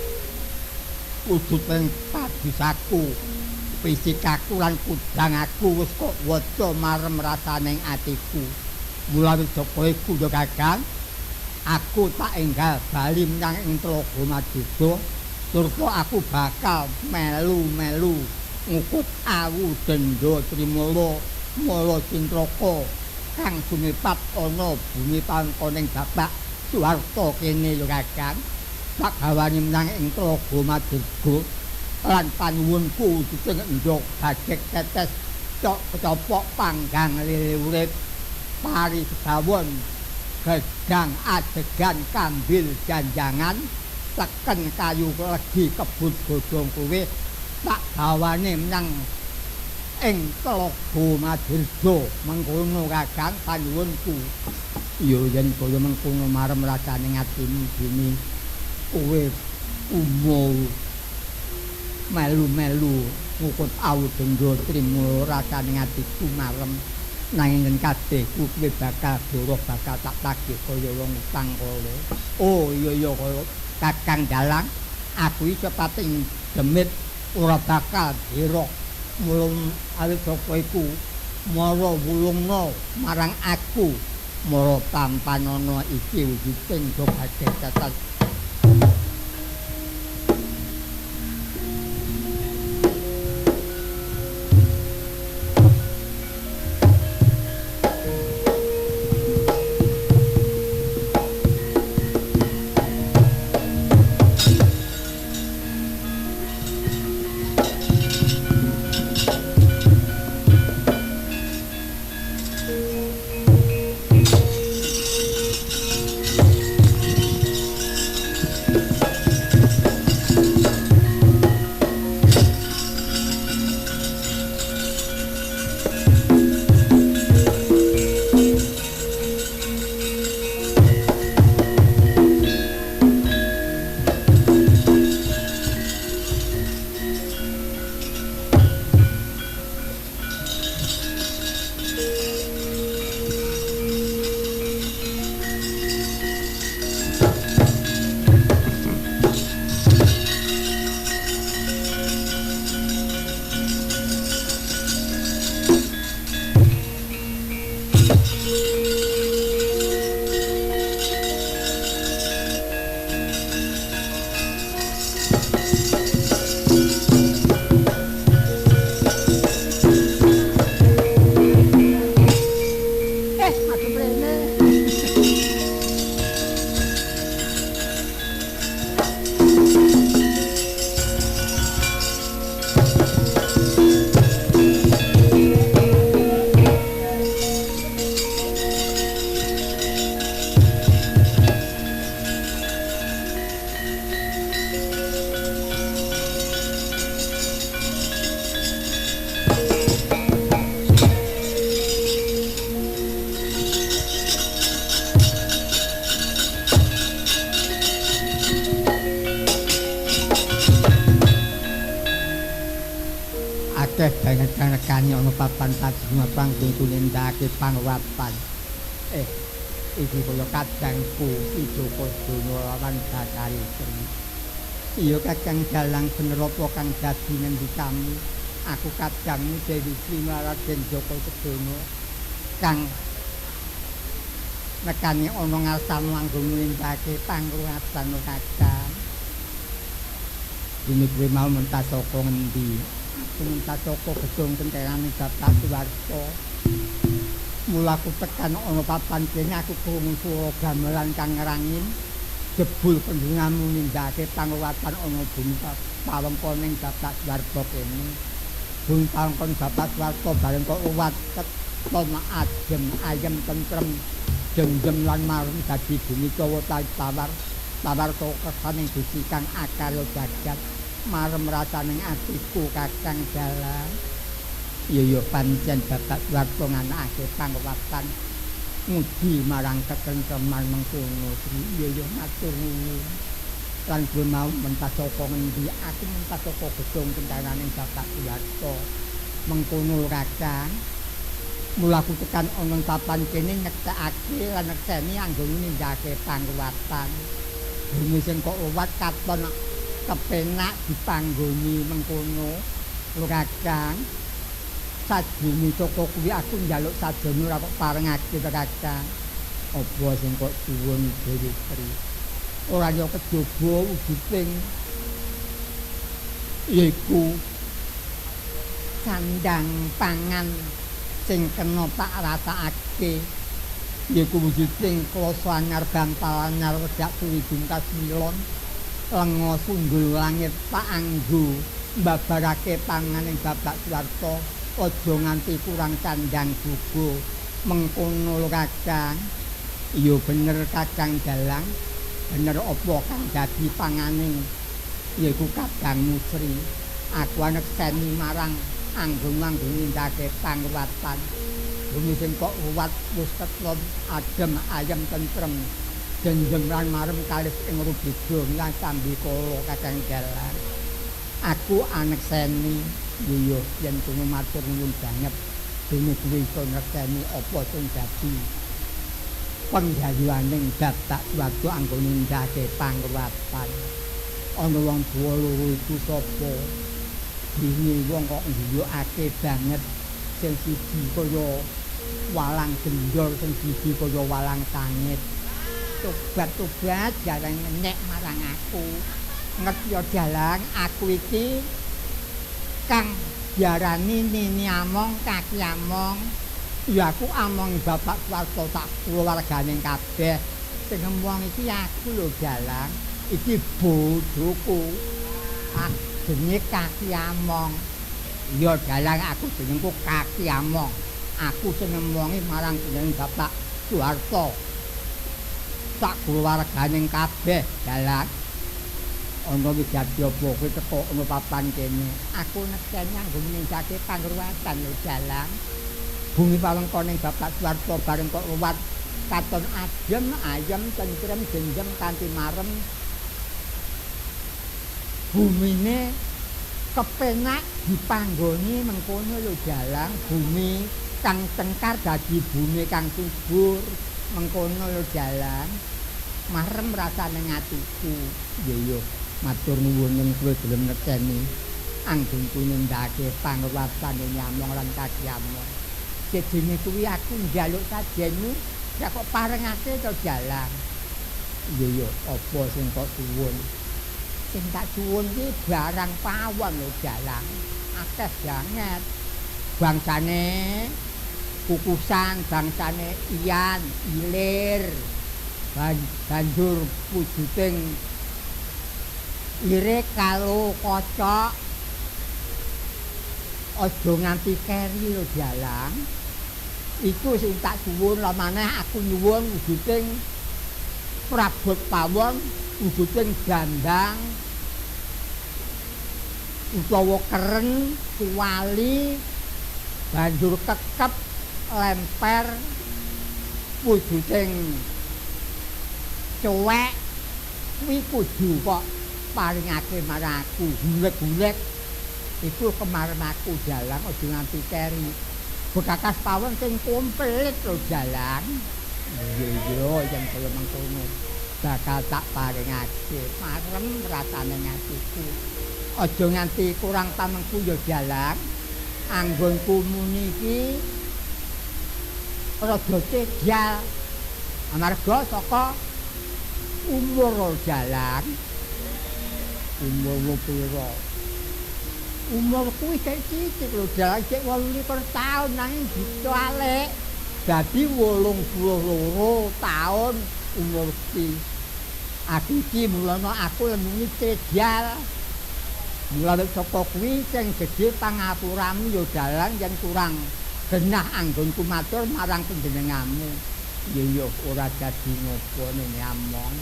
wujud ing padusaku, fisikaku lan kudang aku wis kok waca marem rasane atiku. Mula wis saka iku ya Kakang, aku tak enggal bali menyang ing Tlaga Madirda, turta aku bakal melu-melu ngukut awu denda Trimala Mala Cintraka kang sumepat ana bumi pangkoning Bapak Soeharto kene ya Kakang. Tak gawani menyang ing Tlaga Madirda lan panuwunku wujuding endhog badhek tetes cok kecopok panggang lele urip pari sebawon gedang adegan kambil janjangan teken kayu legi kebut godhong kowe tak gawane menyang ing Tlaga Madirda mengkono Kakang panuwunku. Ya yen kaya mengkono marem rasane atimu dene kowe umul melu-melu ngukut awu denda trimo rasane atiku marem nanging yen kabeh kowe bakal doroh bakal tak tagih kaya wong utang kala. Oh iya iya kaya Kakang Dalang, aku iki pating demit ora bakal dirok. Mula awit saka iku mara wulungna marang aku mara tampanana iki wujuding badhe tetes. Akeh banget kang nekani ana papan pajumapang tungku nindakake pangwapan. Iki kaya kadangku si Joko Dono lawan Batari Sri. Iya Kakang Dalang bener apa kang dadi ngendikamu? Aku kadangmu Dewi Sri Raden Joko Sedono kang nekani ana ngarsamu anggonmu nindakake pangruwatan Kakang. Dene kowe mau mentas saka ngendi? Aku mentas saka gedung kenterane Bapak Soeharto. Mula aku tekan ana papan kene aku krungu swara gamelan kang ngrangin jebul pendungamu nindakake pangruwatan ana bumi pawengkoning Bapak Soeharto kene. Bumi pawengkon Bapak Soeharto bareng kok uwat keton adem ayem tentrem jengjem lan marem dadi bumi cawa tawar tawar kersaning Gusti kang akarya jagat. Marem rasaning atiku Kakang Dalang. Iya ya pancen Bapak Soeharto nganakake pangruwatan Ngudi marang ketentreman mengkono. Iya ya matur nuwun. Lan kowe mau mentas saka ngendi? Aku mentas saka gedung kentaraning Bapak Soeharto. Mengkono Kakang. Mula aku tekan ana papan kene nyektekake lan nekseni anggone nindakake pangruwatan. Bumi sing kok ruwat katon kepenak dipanggoni mengkono lho Kakang. Sajene saka kuwi aku njaluk sajene ora kok parengake to Kakang. Apa sing kok suwun Dewi Sri? Ora ya kejaba wujuding yaiku sandang pangan sing kena tak rasakake yaiku wujuding klasa anyar bantal anyar wedak suwi bungkas milon lenga sunggul langit tak anggo mbabarake panganing Bapak Soeharto aja nganti kurang sandang duga mengkono lho Kakang. Iya bener Kakang Dalang, bener apa kang dadi panganing yaiku kadangmu Sri. Aku anekseni marang anggon-anggon nindakake pangruwatan. Bumi sing kok ruwat wis ketlon adem ayem tentrem jenjem lan marem kalis ing rubeda lan sambikala Kakang Dalang. Aku anekseni. Iya yen kono matur nuwun banget dene kuwi iso nyekseni apa sing dadi penggayuhaning Bapak Soeharto anggone nindakake pangruwatan. Ana wong tuwa loro iku sapa? Dene wong kok ngguyokake banget. Sing siji kaya walang gendor, sing siji kaya walang sangit. Tobat-tobat jarang ngenyek marang aku. Ngerti ya Dalang, aku iki kang diarani Nini Among, Kaki Among. Ya aku among Bapak Soeharto tak keluargane kabeh. Sing ngomong iki aku lho Dalang, iki bojoku. Ah, jenenge Kaki Among. Ya Dalang, aku jenengku Kaki Among. Aku sing ngomongi marang jeneng Bapak Soeharto. Sak keluargane kabeh Dalang. Ana wigati apa kowe teko ana papan kene? Aku nekseni anggo nindakake pangruwatan lho Dalang. Bumi palengkane Bapak Soeharto bareng kok ruwat katon adem ayem tentrem jenjem kanthi marem. Bumine kepenak dipanggoni mengkono lho Dalang. Bumi kang tengkar dadi bumi kang subur mengkono lho Dalang. Marem rasane atiku. Iya iya matur nuwun yen kowe gelem nekseni anggonku nindakake pangruwatane Nyamong lan Kaki Among. Jedene kuwi aku njaluk sajenmu ya kok parengake to Dalang. Iya iya apa sing kok suwun? Sing tak suwun ki barang pawon lho Dalang. Akeh banget. Bangsane kukusan, bangsane iyan, ilir. Banjur wujuding lirik karo kocok. Aja nganti keri lho Dalang. Iku sing tak suwun. Lah maneh aku nyuwun wujuding prabot pawon, wujuding dandang utawa keren, kuali, banjur kekep, lemper, wujuding cuwek. Kuwi kudu kok paringake marang aku gulek-gulek. Iku kemarem aku Dalang, aja nganti keri. Bekakas pawon sing komplit lho Dalang. Iya iya yen kaya mengkono bakal tak paringake. Marem rasane atiku. Aja nganti kurang pamengku ya Dalang. Anggonku muni iki rada cedhal. Amarga saka umur Dalang. Umurmu pira? Umurku isih sithik lho Dalang, cek 28 taun nanging dicalek dadi 82 taun umurku. Aku iki mulana aku lemuni cedhal. Mulane saka kuwi sing gedhe pangapuramu ya Dalang yen kurang genah anggonku matur marang panjenenganmu. Iya iya ora dadi ngopo ning Among.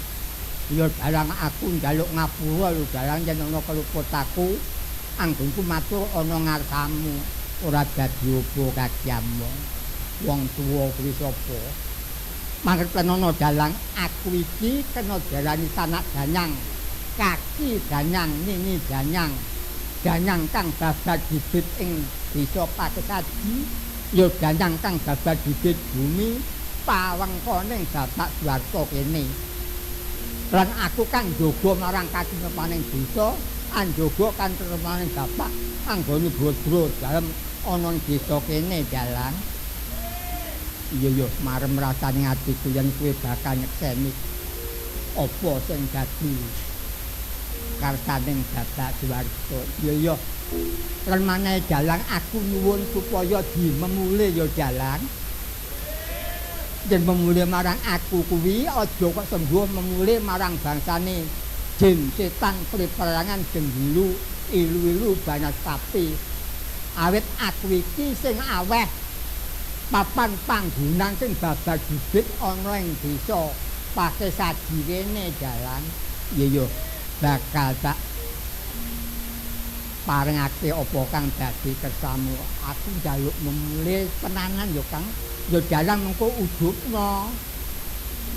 Ya Dalang aku njaluk ngapura lho Dalang yen ana keluputaku anggonku matur ana ngarsamu. Ora dadi opo Kaki Among. Wong tuwa kuwi sapa? Mangertenono dalang, aku iki kena diarani sanak danyang, kaki danyang, nini danyang. Danyang kang babar bibit ing desa Pakesaji, ya danyang kang babar bibit bumi pawengkoning Bapak Suwarto kene. Lan aku kang njaga marang katentemaning desa, anjaga katentemaning bapak anggone bodro dalem ana ing desa kene dalang. Iya ya, marem rasane atiku yen kowe bakal nyekseni apa sing dadi karsaning Bapak Suwarto. Iya ya. Lan maneh dalang, aku nyuwun supaya dimemule ya dalang. Yen memule marang aku kuwi aja kok sembuh memule marang bangsane jin setan peperangan jenggilu ilu-ilu banaspati. Awit aku iki sing aweh papan panggonan sing babar bibit ana ing desa Pakesaji kene dalang. Iya ya, bakal tak parengake apa kang dadi kersamu. Aku njaluk memule tenanan ya Kang. Ya dalang mengko ujubna.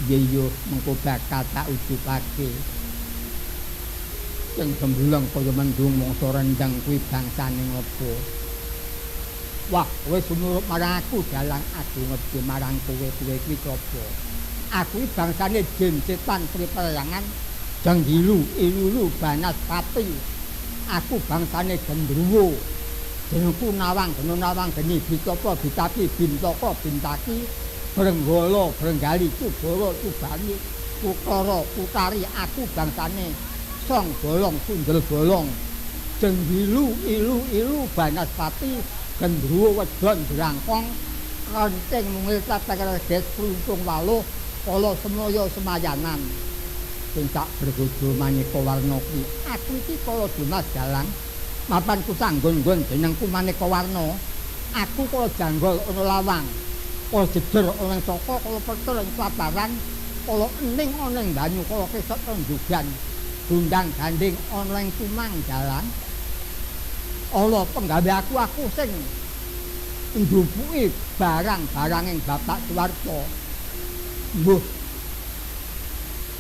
Iya ya, mengko bakal tak ujubake. Sing gembleng kaya mendung mangsa rendeng kuwi bangsane ngopo? Wah, kowe sumurup marang aku dalang, aku ngerti marang kowe, kowe kuwi sapa? Aku iki bangsane jin setan peperangan jenggilu ilulu banaspati. Aku bangsane gendruwo. Jenengku Nawang Geno Nawang Geni Bitapa Bitapi Bintaka Bintaki Brenggala Brenggali Cubara Cubani Kutara Kutari. Aku bangsane Song Bolong Sundel Bolong Jenggilu ilu ilu banaspati gendruwo wedon brangkong kenting mungil tateges pruntung waluh kala semaya semayanan. Sing tak bergodo maneka warna kuwi. Aku iki kala Dimas dalang, mapanku sanggon-nggon jenengku maneka warna. Aku kala janggol ana lawang, kala jejer ana ing saka, kala petul ing plataran, kala ening ana ing banyu, kala kesot renjugan, gundang ganding ana ing tumang dalang. Ala penggawe aku, aku sing njupuki barang-baranging Bapak Suwarto. Mbuh,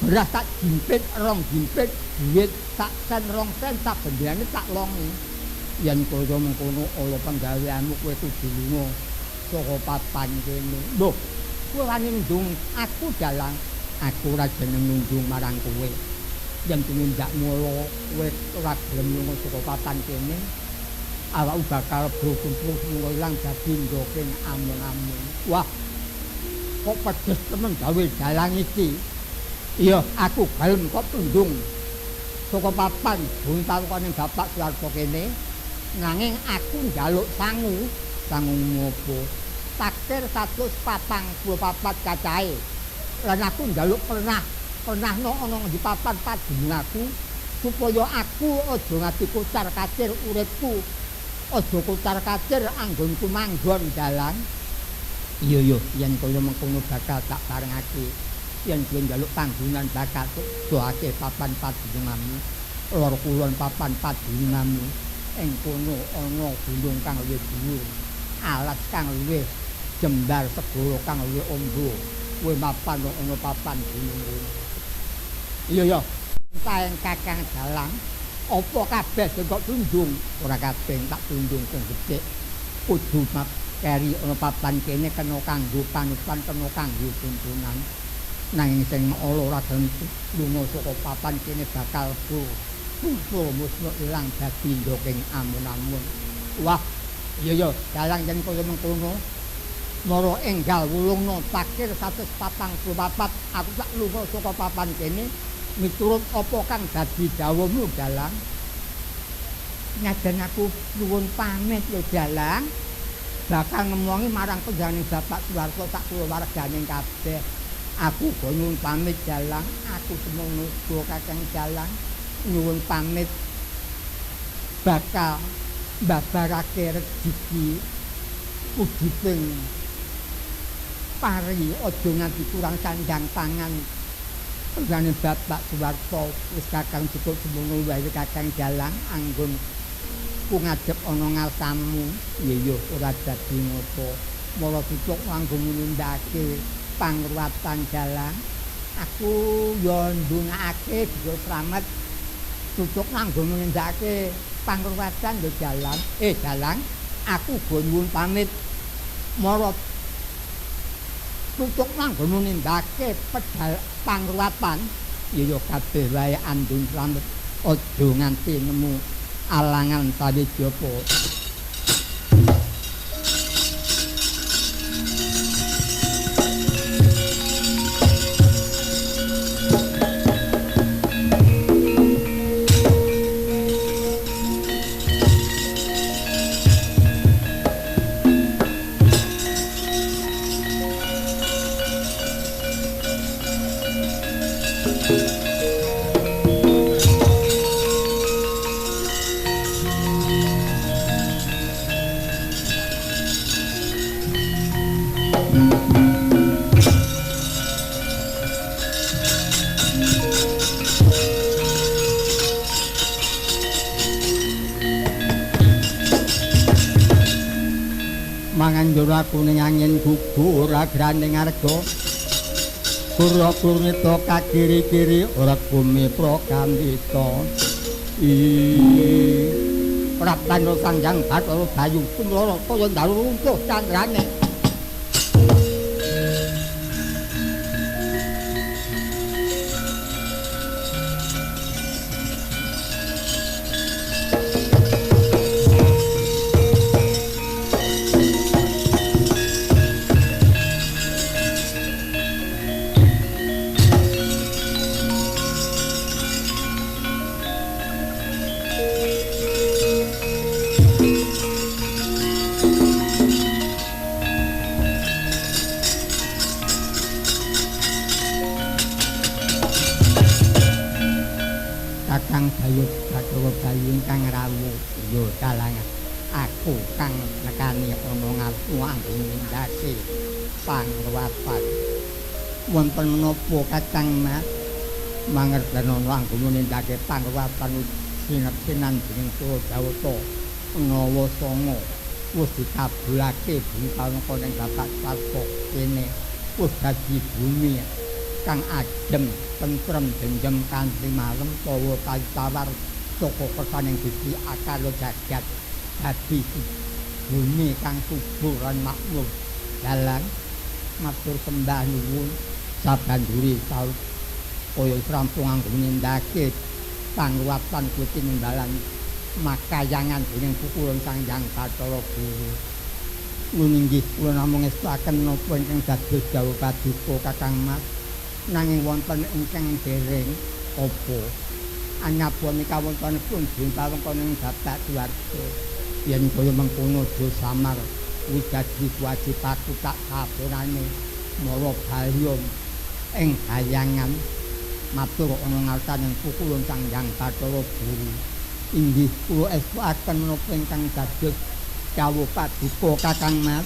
beras tak jimpit rong jimpit, duit tak sen rong sen, sak benderane tak longi. Yen kaya mengkono ala penggaweanmu, kowe kudu lunga saka papan kene. Lho, kowe wani nundung aku dalang? Aku ora jeneng nundung marang kowe. Yen tumindakmu ala kowe ora gelem lunga saka papan kene, awakmu bakal brukumpul lunga ilang dadi ndoking amung-amung. Wah, kok pedes temen gawe dalang iki. Iya, aku gelem kok tundung saka papan bumi pawukane Bapak Suwarto kene. Nanging aku njaluk sangu. Sangu ngopo? Takir 144 cacahe. Lan aku njaluk pernah ana di papan padunung aku supaya aku aja nganti kocar-kacir uripku. Aja kocar-kacir anggonku manggon dalang. Iya ya, yen kaya mengkono bakal tak parengake. Yen kowe njaluk panggonan bakal doake papan padununganmu, lor kulon papan padununganmu. Ing kono ana gunung kang luwih dhuwur, alas kang luwih jembar, segara kang luwih amba. Kowe mapan ana papan gunung kono. Iya ya, saeng Kakang Dalang, apa kabeh sing kok tundung? Ora kabeh tak tundung sing becik. Kudu keri ana papan kene kena kanggo panutan, kena kanggo tuntunan. Nanging sing ala ora gelem lunga saka papan kene bakal bungsul musna ilang dadi ndoking amun-amun. Wah, iya ya, dalang yen kaya mengkono mara enggal wulungna takir 144, aku tak lunga saka papan kene miturut apa kang dadi dawuhmu dalang. Nyadan aku nyuwun pamit ya dalang, bakal ngemongi marang panjenengane Bapak Suwarto sak kulawargane kabeh. Aku uga nyuwun pamit dalang, aku semono uga Kakang Dalang nyuwun pamit bakal mbabarake rejeki wujuding pari aja nganti kurang sandang pangan. Panjenengane Bapak Suwarto wis Kakang cukup semono wae Kakang Dalang anggon ku ngadep ana ngarsamu. Iya ya, ora dadi ngopo. Mara tutuk anggon nindakake pangruwatan dalang. Aku yo ndongakake bisa slamet tutuk nganggo nindakake pangruwatan yo dalang. Dalang, aku uga nyuwun pamit marang tutuk nganggo nindakake pedal pangruwatan. Ya kabeh wae andung slamet, aja nganti nemu alangan sawiji apa. Manganjur aku ning angin gugu ora graning arga. Kura kurnita kagiri-kiri ora bumi prakandita. Praptan Sangyang Bathara Bayu tumrara kaya dalu runtuh candrane. Kakang Bayu Bathara Bayu ingkang rawuh ya dalang aku kang nekani ana ngarepmu anggo nindakake pangruwatan. Wonten menapa Kakang Mas? Mangertenono anggo nindakake pangruwatan sinepsinan dening Jawata Nawa Sanga wis dikabulake bumi paneka ning Bapak Swarga kene wis dadi bumi kang adem tentrem denjem kanthi malem tawa tawar saka kersaning Gusti akara jagat dadi bumi kang subur lan makmur. Dalang matur sembah nuwun sabanjure saut kaya rampung anggo nindakake pangruwatan kuwi tinimbalan makayangan dening pukulun Sang Hyang Bathara Guru. Nun inggih kula namung ngestuaken napa ingkang dados dawuh paduka Kakang Mas. Nanging wonten ingkang dereng apa anyapone kawontenipun bintawengkana Bapak Suwarto. Yen kaya mengkono aja samar wis dadi kewajibanku tak sapunane mara balya ing hayangan matur ana ngarsaning pukulun Sang Hyang Bathara Guru. Inggih kula estuaken menapa ingkang dados dawuh paduka Kakang Mas.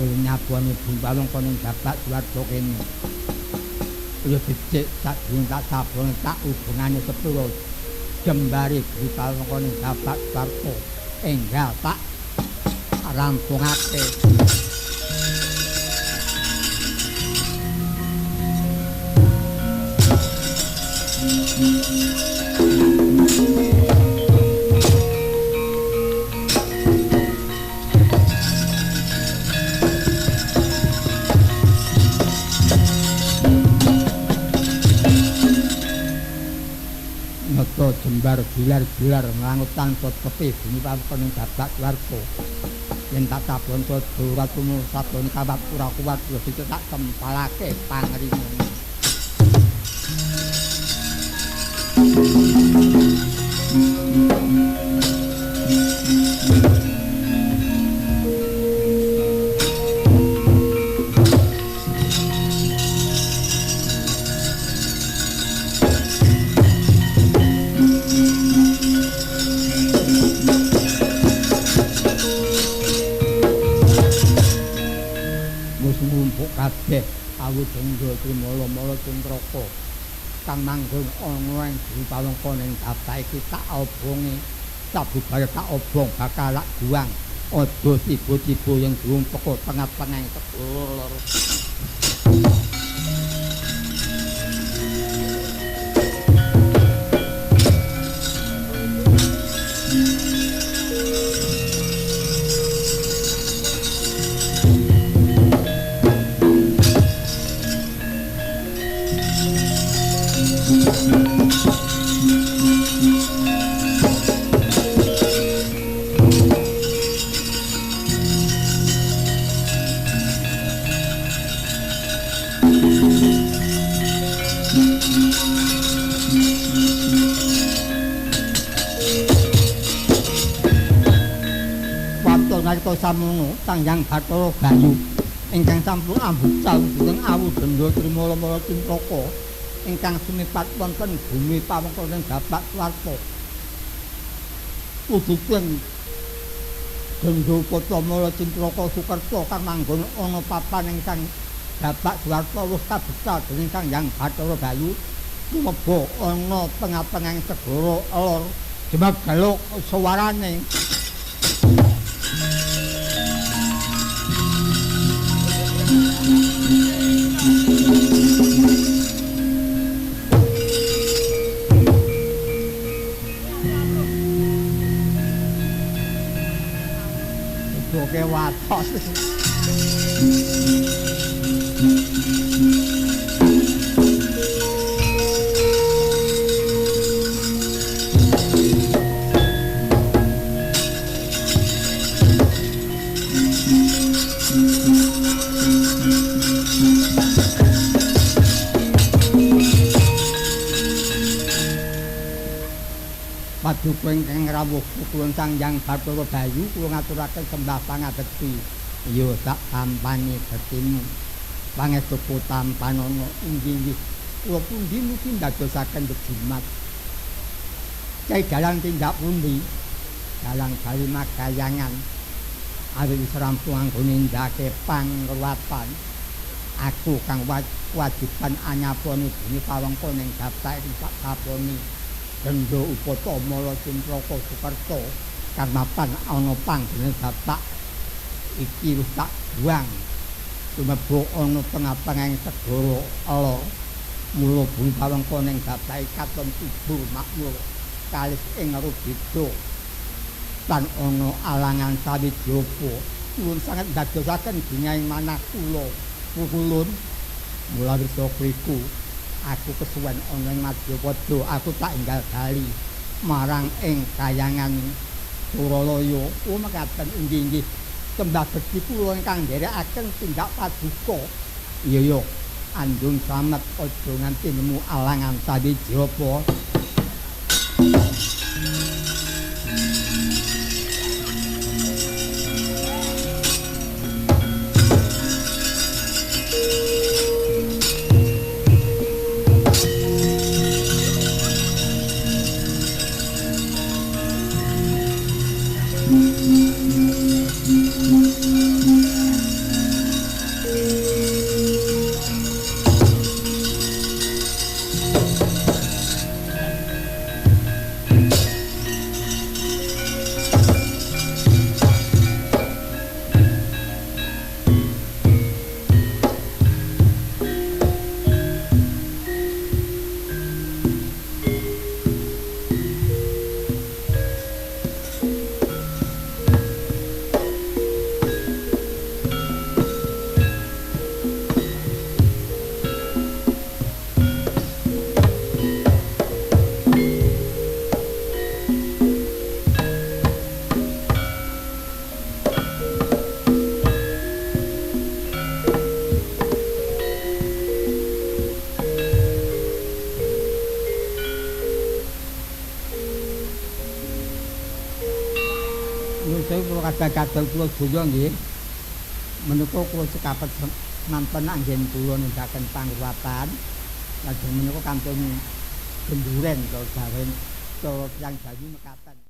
Nyabone bumbalung kono Bapak Suwarto kene. Ya becik sak durung tak sabone tak hubungane sepuro jembare bumbalung kono Bapak Suwarto enggal tak rampungake. Jembar gilar-gilar nglangut tanpa tepi bumi pamukon Bapak Suwarto. Yen tak sabon ora tumu sabon kawat ora kuat wis tak tempalake pangringene. Kabeh awudenda Trimala-mala Cintraka kang manggon ana ing bumi pawengkon ing bapak iki tak obonge sabubar tak obong bakal lak guang aja tiba-tiba yen durung teka tengah-tengah segara lor. Nalika samono Sang Hyang Bathara Bayu ingkang sampun ambucal dumateng Awudenda Trimala-mala Cintraka ingkang sumipat wonten bumi pawengkoning Bapak Suwarta. Wujuding Denda Upata Cintraka Sukerta kang manggon ana papan ingkang Bapak Suwarta wis kabecal dening Sang Hyang Bathara Bayu tumeba ana tengah-tengahing segara lor jemegeluk suwarane. Oke watos. Paduka ingkang rawuh kula Sang Hyang Bathara Bayu kula ngaturaken sembah pangabekti. Ya sak tampane bektimu. Pangestuku tampanana inggih-inggih. Kula pundi mugi ndadosaken jejimat. Kyai Dalang tindak pundi? Dalang Bali Magayangan. Awit wis rampung anggone ndake pangruwatan. Aku kang wajiban anyaponi bumi pawengkon ing bapak ing sak saponi. Denda Upata Mala Cintraka Sukerta kang mapan ana panggene bapak iki wis tak buang tumeba ana tengah-tengahing segara lor mula bumi pawengkon ing bapak katon subur makmur kalis ing rubeda tan ana alangan sawijaba. Nuwun sanget ndadosaken bingahing manah kula pukulun mula wisa kliku aku kesuwen ana ing Madyapada, aku tak enggal bali marang ing kayangan Suralaya. Oh mekaten inggih-inggih sembah bekti kula ingkang nderekaken tindak paduka. Iya ya, andung slamet aja nganti nemu alangan sawiji apa. Kadang kula sedaya nggih menika kula cekapet manten anggen kula nindakaken pangruwatan lajeng menika kantun genduren cara gawe cara tiyang Jawi mekaten.